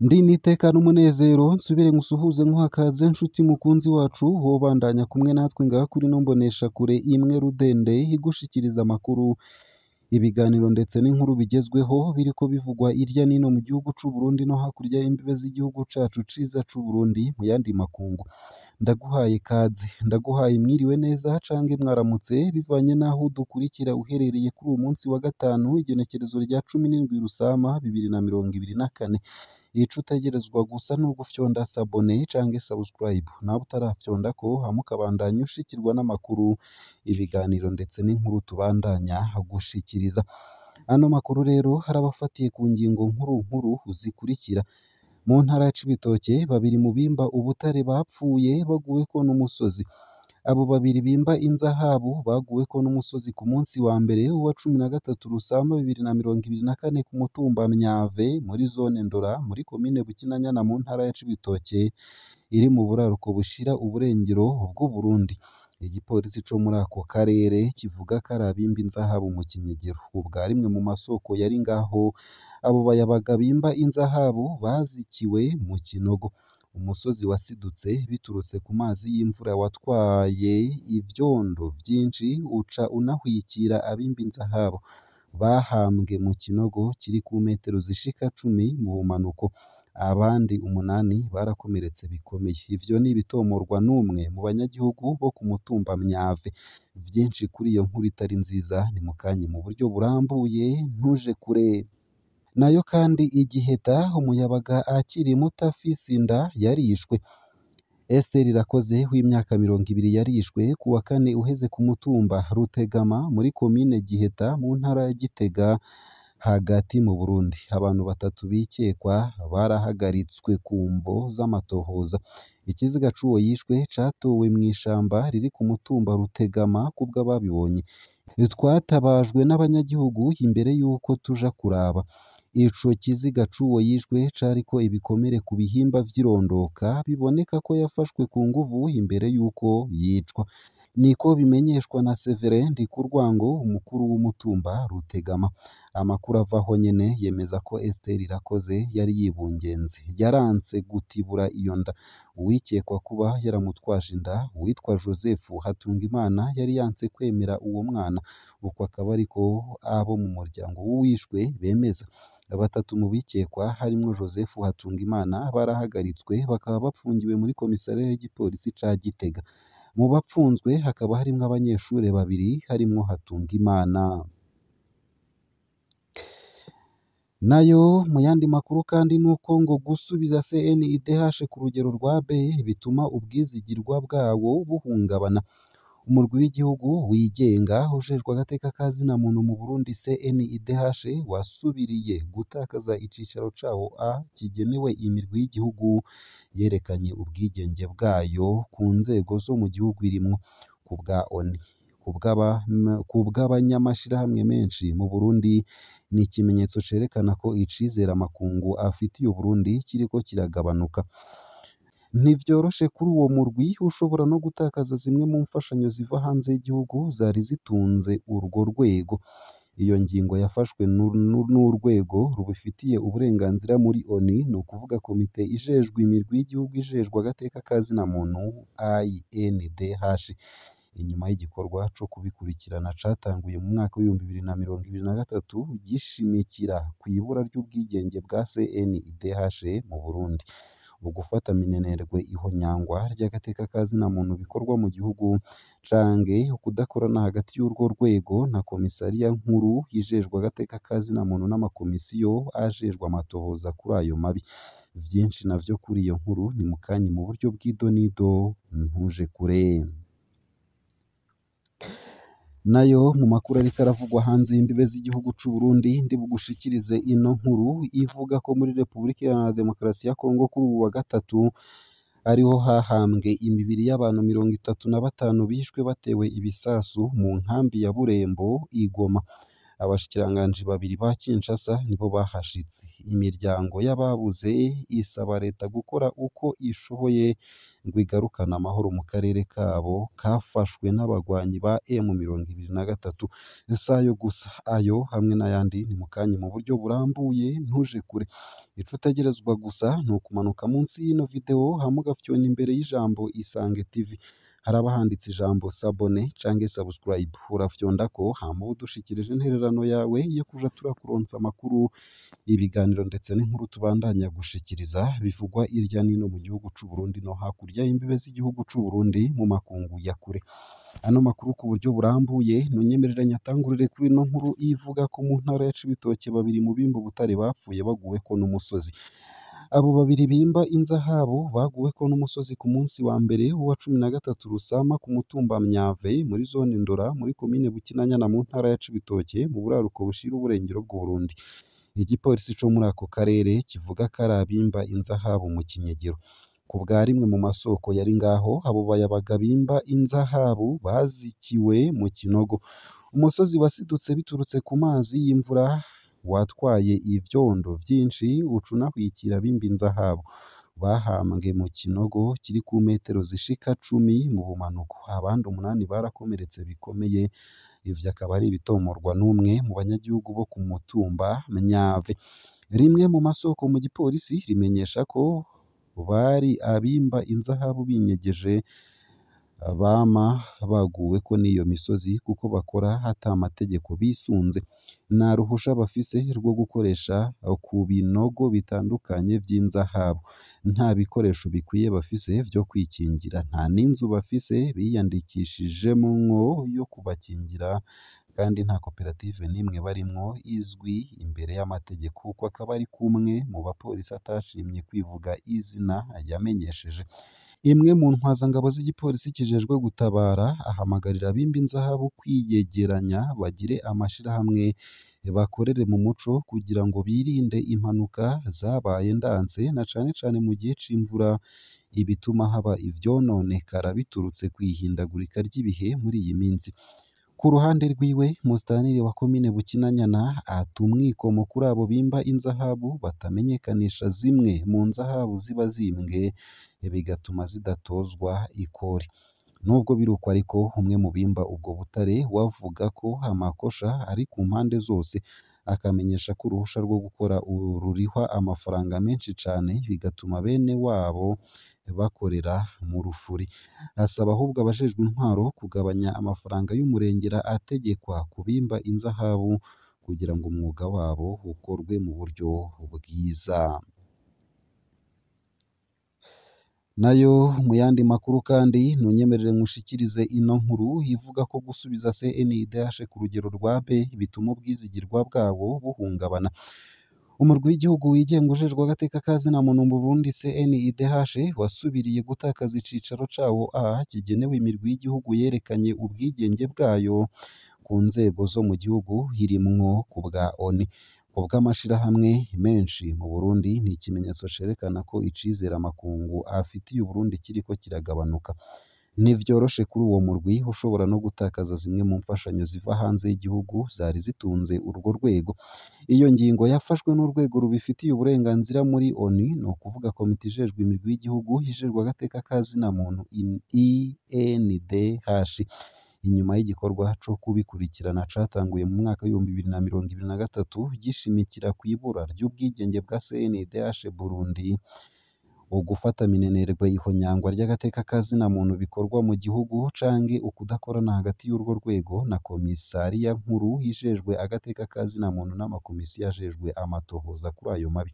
Ndi niteka n'umunezero nsubire nkusuhuze nkuhakaze nshuti mukunzi wacu wobandanya kumwe natwe ngaha kuri ino mboneshakure imwe rudende igushikiriza amakuru, ibiganiro ndetse n'inkuru bigezweho biriko bivugwa irya nino mu gihugu c'u Burundi no hakurya y'imbibe z'igihugu cacu ciza c'u Burundi mu yandi makungu. Ndaguhaye kaze, ndaguhaye mwiriwe neza canke mwaramutse bivanye n'aho udukurikira uherereye kuri uwu munsi wa gatanu igenekerezo rya 17 Rusama 2024. Ico utegerezwa gusa n'ugufyonda sabone canke subscribe, nawe utarafyondako hama ukabandanya ushikirwa n'amakuru, ibiganiro ndetse n'inkuru tubandanya gushikiriza. Ano makuru rero harabafatiye ku ngingo nkuru nkuru zikurikira: mu ntara ya Cibitoke babiri mu bimba ubutare bapfuye baguweko n'umusozi. Abo babiri bimba inzahabu baguweko n'umusozi ku munsi wa mbere wa 13 Rusama 2024 ku mutumba Myave muri zone Ndora muri komine Bukinanyana mu ntara ya Cibitoke iri mu buraruko bushira uburengero bw'Uburundi. Igipolisi co muri ako karere kivuga ko ari abimba inzahabu mu Kinyegero. Ubwa rimwe mu masoko yari ngaho abo bayabaga bimba inzahabu bazikiwe mu Kinogo. Umusozi wasidutse biturutse ku mazi y'imvura watwaye ivyondo vyinshi uca unahwikira abimba inzahabu. Bahambwe mu Kinogo kiri ku metero zishika 10 mu bumanuko. Abandi 8 barakomeretse bikomeye. Ivyo ni ibitomorwa n'umwe mu banyagihugu bo ku mutumba Myave. Vyinshi kuri iyo nkuru itari nziza ni mukanye mu buryo burambuye ntuje kure. Nayo kandi igiheta umuyabaga akiri muto afise inda yarishwe. Esther Irakoze w'imyaka 20 yarishwe ku wa kane uheze ku mutumba Rutegama muri komine Giheta mu ntara ya Gitega hagati mu Burundi. Abantu batatu bikekwa barahagaritswe ku mvo z'amatohoza. Ikiziga c'uwo yishwe catowe mw'ishamba riri ku mutumba Rutegama kubw'ababibonye. Twatabajwe n'abanyagihugu imbere y'uko tuja kuraba. Ico kiziga c'uwo yishwe cariko ibikomere ku bihimba vy'irondoka biboneka ko yafashwe ku nguvu imbere y'uko yicwa. Niko bimenyeshwa na Severin Ndikurwango umukuru w'umutumba Rutegama. Amakuru avaho nyene yemeza ko Esther Irakoze yari yibungenze, yaranse gutibura iyo nda. Uwikekwa kuba yaramutwaje inda uwitwa Joseph Hatungimana yari yanse kwemera uwo mwana, uko akaba ariko abo mu muryango w'uwishwe bemeza. Batatu mu bikekwa harimwo Joseph Hatungimana barahagaritswe bakaba bapfungiwe muri komisariya y'igipolisi ca Gitega. Mu bapfunzwe hakaba harimwo abanyeshure babiri harimwo Hatungimana. Nayo mu yandi makuru kandi nuko ngo gusubiza CNIDH ku rugero rwa B bituma ubwizigirwa bwawo buhungabana. Umurwi w'igihugu wigenga ujejwe agateka ka zina muntu mu Burundi CNIDH wasubiriye gutakaza icicaro cawo A kigenewe imirwi y'igihugu yerekanye ubwigenge bwayo ku nzego zo mu gihugu irimwo. Kubwa ONU, kubw'abanyamashirahamwe menshi mu Burundi ni ikimenyetso cerekana ko icizere amakungu afitiye Uburundi kiriko kiragabanuka. Ntivyoroshe kuri uwo murwi ushobora no gutakaza zimwe mu mfashanyo ziva hanze y'igihugu zari zitunze urwo rwego. Iyo ngingo yafashwe n'urwego rubifitiye uburenganzira muri ONU, ni ukuvuga komite ijejwe imirwi y'igihugu ijejwe agateka ka zina muntu INDH. Inyuma y'igikorwa co kubikurikirana catanguye mu mwaka w'2023 gishimikira kw'ibura ry'ubwigenge bwa CNIDH mu Burundi. Ugufata minenerwe ihonyangwa ry'agateka ka zina muntu bikorwa mu gihugu canke ukudakorana hagati y'urwo rwego na komisariya nkuru ijejwe agateka ka zina muntu n'amakomisiyo ajejwe amatohoza kuri ayo mabi. Vyinshi navyo kuri iyo nkuru ni mukanye mu buryo bw'idonido ntuje kure. Nayo mu makuru ariko aravugwa hanze y'imbibe z'igihugu c'u Burundi ndibugushikirize ino nkuru ivuga ko muri Republika Iharanira Demokarasi ya Kongo kuri uwu wa gatatu ariho hahambwe imibiri y'abantu 35 bishwe batewe ibisasu mu nkambi ya Burembo i Goma. Abashikiranganji babiri ba Kinshasa nibo bahashitse. Imiryango y'ababuze isaba leta gukora uko ishoboye ngo igarukane amahoro mu karere kabo kafashwe n'abagwanyi ba M23. Sayo gusa, ayo hamwe n'ayandi ni mukanya mu buryo burambuye, ntuje kure. Ico utegerezwa gusa ni ukumanuka munsi y'ino video hama ugafyona imbere y'ijambo Isange TV, haraba handitse ijambo sabone canke subscribe, urafyondako hama ube udushikirije intererano yawe yo kuja turakuronsa amakuru, ibiganiro ndetse n'inkuru tubandanya gushikiriza bivugwa irya nino mu gihugu c'u Burundi no hakurya y'imbibe z'igihugu c'u Burundi mu makungu ya kure. Ano makuru ku buryo burambuye nunyemerere nyatangurire kuri ino nkuru ivuga ko mu ntara ya Cibitoke babiri mu bimba ubutare bapfuye baguweko n'umusozi. Abo babiri bimba inzahabu baguweko n'umusozi ku munsi wa mbere w'uwa 13 Rusama ku mutumba Myave muri zone Ndora muri komine Bukinanyana mu ntara ya Cibitoke mu buraruko bushira uburengero bw'Uburundi. Igipolisi co muri ako karere kivuga ko ari abimba inzahabu mu kinyegero. Ku bwa rimwe mu masoko yari ngaho, abo bayabaga bimba inzahabu bazikiwe mu kinogo. Umusozi wasidutse biturutse ku mazi y'imvura watwaye ivyondo vyinshi uca unahwikira abimba inzahabu. Bahambwe mu kinogo kiri ku metero zishika 10 mu bumanuko. Abandi 8 barakomeretse bikomeye, ivyo akaba ari ibitomorwa n'umwe mu banyagihugu bo ku mutumba Myave. Rimwe mu masoko mu gipolisi rimenyesha ko bari abimba inzahabu binyegeje bama baguweko n'iyo misozi kuko bakora ata mategeko bisunze, nta ruhusha bafise rwo gukoresha ku binogo bitandukanye vy'inzahabu, nta bikoresho bikwiye bafise vyo kwikingira, nta n'inzu bafise biyandikishijemwo yo kubakingira, kandi nta koperative n'imwe barimwo izwi imbere y'amategeko. Uko akaba ari kumwe mu bapolisi atashimye kwivuga izina yamenyesheje. Imwe mu ntwazangabo z'igipolisi kijejwe gutabara ahamagarira abimba inzahabu kwiyegeranya bagire amashirahamwe bakorere mu muco kugira ngo birinde impanuka zabaye ndanse na cane cane mu gihe c'imvura, ibituma haba ivyononekara biturutse kw'ihindagurika ry'ibihe muri iyi minsi. Ku ruhande rwiwe, musitanteri wa komine Bukinanyana ata umwikomo kuri abo bimba inzahabu batamenyekanisha zimwe mu nzahabu ziba zimbwe bigatuma zidatozwa ikori. Nubwo biruko ariko, umwe mu bimba ubwo butare we avuga ko amakosha ari ku mpande zose, akamenyesha ko uruhusha rwo gukora rurihwa amafaranga menshi cane bigatuma bene wabo bakorera mu rufuri. Asaba ahubwo abajejwe intwaro kugabanya amafaranga y'umurengera ategekwa ku bimba inzahabu kugira ngo umwuga wabo ukorwe mu buryo bwiza. Nayo mu yandi makuru kandi ntunyemerere nkushikirize ino nkuru ivuga ko gusubiza CNIDH ku rugero rwa B bituma ubwizigirwa bwabo buhungabana. Umurwi w'igihugu wigenga ujejwe agateka ka zina muntu mu Burundi CNIDH wasubiriye gutakaza icicaro cawo A kigenewe imirwi y'igihugu yerekanye ubwigenge bwayo ku nzego zo mu gihugu irimwo ku bwa ONU. Ku bw'amashirahamwe menshi mu Burundi ni ikimenyetso cerekana ko icizere amakungu afitiye Uburundi kiriko kiragabanuka. Ntivyoroshe kuri uwo murwi ushobora no gutakaza zimwe mu mfashanyo ziva hanze y'igihugu zari zitunze urwo rwego. Iyo ngingo yafashwe n'urwego rubifitiye uburenganzira muri ONU, ni ukuvuga komite ijejwe imirwi y'igihugu ijejwe agateka ka zina muntu INDH. Inyuma y'igikorwa co kubikurikirana catanguye mu mwaka w'2023 gishimikira kw'ibura ry'ubwigenge bwa CNIDH Burundi, ugufata minenerwe ihonyangwa ry'agateka ka zina muntu bikorwa mu gihugu canke ukudakorana hagati y'urwo rwego na komisariya nkuru ijejwe agateka ka zina muntu n'amakomisiyo ajejwe amatohoza kuri ayo mabi.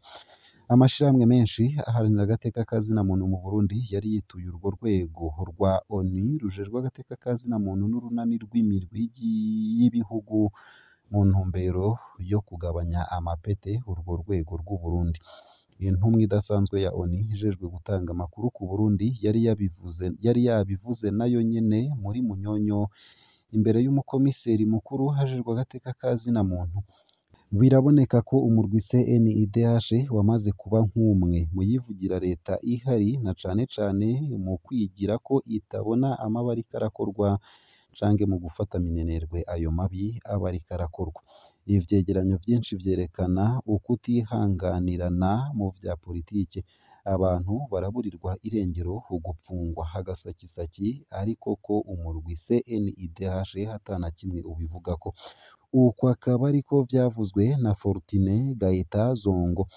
Amashirahamwe menshi aharanira agateka ka zina muntu mu Burundi yari yituye urwo rwego rwa ONU rujejwe agateka ka zina muntu n'urunani rw'imirwi y'ibihugu mu ntumbero yo kugabanya amapete urwo rwego rw'u Burundi. Intumwa idasanzwe ya ONU ijejwe gutanga amakuru ku Burundi yari yabivuze nayo nyene muri Munyonyo imbere y'umukomiseri mukuru ajejwe agateka ka zina muntu. Biraboneka ko umurwi CNIDH wamaze kuba nk'umwe mu yivugira leta ihari na cane cane mu kwigira ko itabona amabi ariko arakorwa canke mu gufata minenerwe ayo mabi aba ariko arakorwa. Ivyegeranyo vyinshi vyerekana ukutihanganirana mu vya politike. Abantu baraburirwa irengero, ugupfungwa agasakisaki, ariko ko umurwi CNIDH ata na kimwe ubivugako. Uko akaba ariko vyavuzwe na Fortuné Gaëtan Zongo.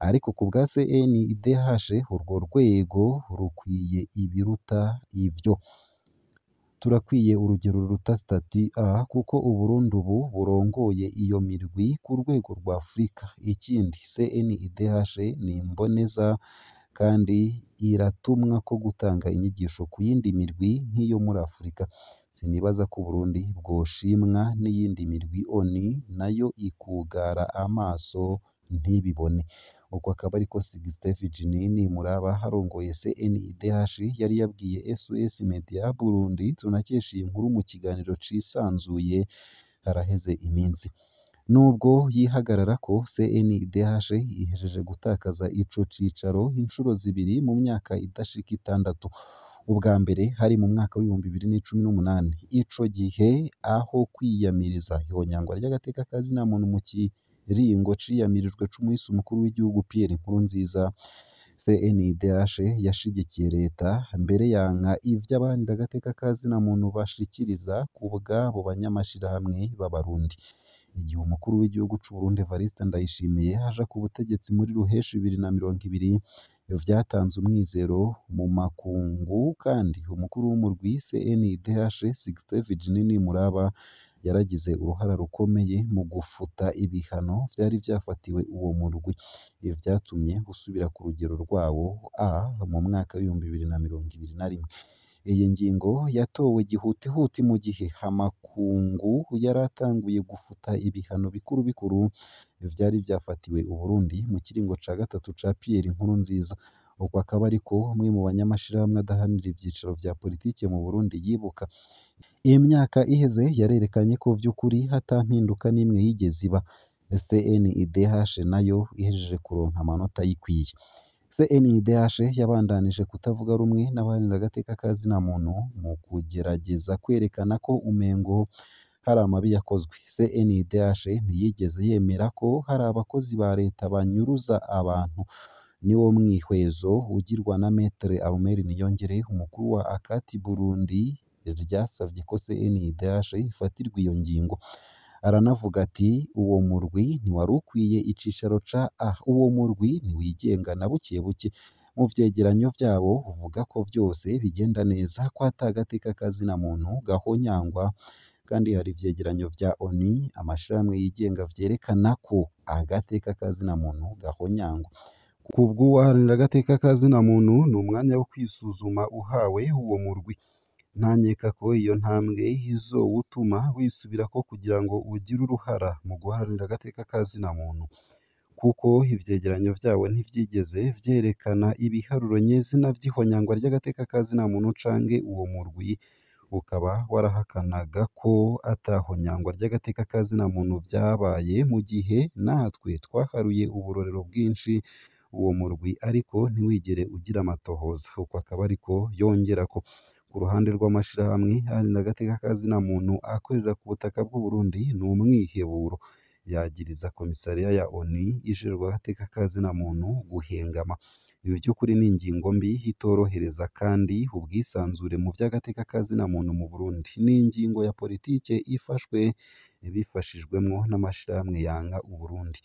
Ariko ku bwa CNIDH urwo rwego rukwiye ibiruta ivyo. Turakwiye urugero ruruta statut A kuko Uburundi ubu burongoye iyo mirwi ku rwego rwa Afrika. Ikindi CNIDH ni imboneza kandi iratumwa ko gutanga inyigisho ku yindi mirwi nk'iyo muri Afrika. Sinibaza ko Uburundi bwoshimwa n'iyindi mirwi ONU nayo ikugara amaso ntibibone. Uko akaba ariko Sixte Virginie Nimuraba arongoye CNIDH yari yabwiye SOS Media Burundi tunakesha iyi nkuru mu kiganiro cisanzuye haraheze iminsi. Nubwo yihagarara ko CNIDH ihejeje gutakaza ico cicaro incuro zibiri mu myaka idashika 6. Ubwa mbere hari mu mwaka w'2018. Ico gihe aho kwiyamiriza ihonyangwa ry'agateka ka zina muntu mu kiringo ciyamirijwe c'umuhisi umukuru w'igihugu Pierre Nkurunziza, CNIDH yashigikiye leta mbere yanka ivy'abaharanira agateka ka zina muntu bashikiriza ku bw'abo banyamashirahamwe b'Abarundi. Igihe umukuru w'igihugu c'Uburundi Evariste Ndayishimiye aja ku butegetsi muri Ruheshi 2020, vyatanze umwizero mu makungu kandi umukuru w'umurwi CNIDH Sixte Virginie Nimuraba yaragize uruhara rukomeye mu gufuta ibihano vyari vyafatiwe uwo murwi. Ibi vyatumye usubira ku rugero rwawo A mu mwaka w'2021. Iyi ngingo yatowe gihutihuti mu gihe amakungu yaratanguye gufuta ibihano bikuru bikuru vyari vyafatiwe Uburundi mu kiringo ca gatatu ca Pierre Nkurunziza. Uko akaba ariko umwe mu banyamashirahamwe adaharanira ivyicaro vya politike mu Burundi yibuka. Imyaka iheze yarerekanye ko vy'ukuri ata mpinduka n'imwe yigeze iba. CNIDH nayo ihejeje kuronka amanota ayikwiye. CNIDH yabandanije kutavuga rumwe n'abaharanira agateka ka zina muntu mu kugerageza kwerekana ko umengo hari amabi yakozwe. CNIDH ntiyigeze yemera ko hari abakozi ba leta banyuruza abantu. Niwo mwihwezo ugirwa na Maître Armel Niyongere, umukuru wa Akati Burundi, ryasavye ko CNIDH ifatirwa iyo ngingo. Aranavuga ati uwo murwi ntiwari ukwiye icicaro ca A, uwo murwi ntiwigenga na buke buke. Mu vyegeranyo vyabo uvuga ko vyose bigenda neza, ko ata gateka ka zina muntu gahonyangwa, kandi hari ivyegeranyo vya ONU, amashirahamwe yigenga vyerekana ko agateka ka zina muntu gahonyangwa. Kubw'uwaharanira agateka ka zina muntu ni umwanya wo kwisuzuma uhawe uwo murwi. Ntankeka ko iyo ntambwe izowutuma wisubirako kugira ngo ugire uruhara mu guharanira agateka ka zina muntu, kuko ivyegeranyo vyawo ntivyigeze vyerekana ibiharuro nyezina vy'ihonyangwa ry'agateka ka zina muntu canke uwo murwi ukaba warahakanaga ko atahonyangwa ry'agateka ka zina muntu vyabaye, mu gihe natwe twaharuye uburorero bwinshi uwo murwi ariko ntiwigere ugira amatohoza. Uko akaba ariko yongerako. Ku ruhande rw'amashirahamwe aharanira agateka ka zina muntu akorera ku butaka bw'Uburundi ni umwiheburo. Yagiriza komisariya ya ONU ijejwe agateka ka zina muntu guhengama. Ibi vy'ukuri ni ingingo mbi itorohereza kandi ubwisanzure mu vy'agateka ka zina muntu mu Burundi. Ni ingingo ya politike ifashwe bifashijwemwo n'amashirahamwe yanka Uburundi.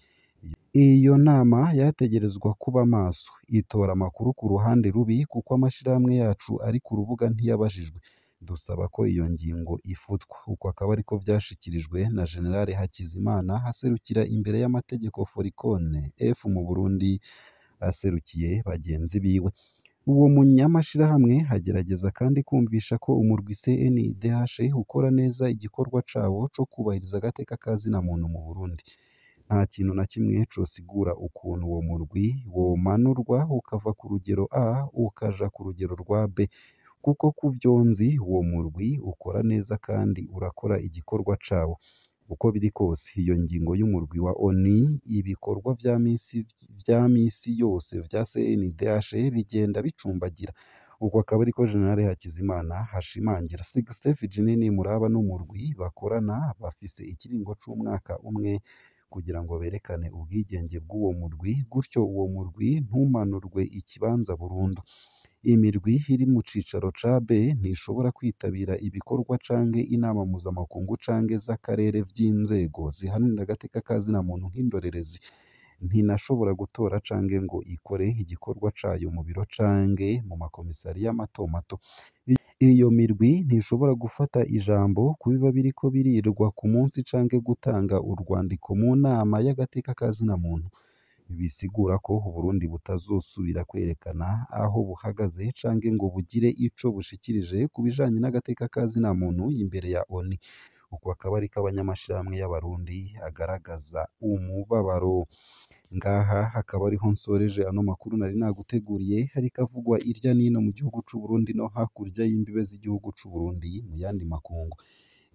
Iyo nama yategerezwa kuba maso, itora amakuru ku ruhande rubi kuko amashirahamwe yacu ari ku rubuga ntiyabajijwe. Dusaba ko iyo ngingo ifutwa. Uko akaba ariko vyashikirijwe na General Hakizimana aserukira imbere y'amategeko Foricone F mu Burundi aserukiye bagenzi biwe. Uwo munyamashirahamwe agerageza kandi kumvisha ko umurwi CNIDH ukora neza igikorwa cawo co kubahiriza agateka ka zina muntu mu Burundi. Nta kintu na kimwe cosigura ukuntu uwo murwi womanurwa ukava ku rugero A ukaja ku rugero rwa B, kuko kuvyo nzi uwo murwi ukora neza kandi urakora igikorwa cawo. Uko biri kose iyo ngingo y'umurwi wa ONU, ibikorwa vya misi yose vya CNIDH bigenda bicumbagira. Uko akaba ariko General Hakizimana ashimangira. Sixte Virginie Nimuraba n'umurwi bakorana bafise ikiringo c'umwaka umwe kugira ngo berekane ubwigenge bw'uwo murwi, gutyo uwo murwi ntumanurwe ikibanza burundu. Imirwi iri mu cicaro ca B ntishobora kwitabira ibikorwa canke inama mpuzamakungu canke z'akarere vy'inzego ziharanira agateka ka zina muntu nk'indorerezi. Ntinashobora gutora canke ngo ikore igikorwa cayo mu biro canke mu makomisariya mato mato. Iyo mirwi ntishobora gufata ijambo ku biba biriko birirwa ku munsi canke gutanga urwandiko mu nama y'agateka ka zina muntu. Bisigura ko Uburundi butazosubira kwerekana aho buhagaze canke ngo bugire ico bushikirije ku bijanye n'agateka ka zina muntu imbere ya ONU. Uko akaba ariko abanyamashirahamwe y'Abarundi agaragaza umubabaro. Ngaha hakaba ariho nsoreje ano makuru nari naguteguriye, ariko avugwa irya n'ino mu gihugu c'u Burundi no hakurya y'imbibe z'igihugu c'u Burundi mu yandi makungu.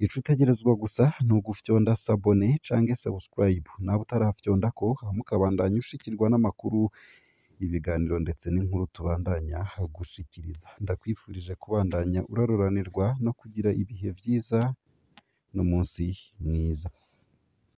Ico utegerezwa gusa ni ugufyonda sabone canke subscribe, nawe utarafyondako hama ukabandanya ushikirwa n'amakuru, ibiganiro ndetse n'inkuru tubandanya gushikiriza. Ndakwifurije kubandanya uraroranirwa no kugira ibihe vyiza n'umunsi mwiza.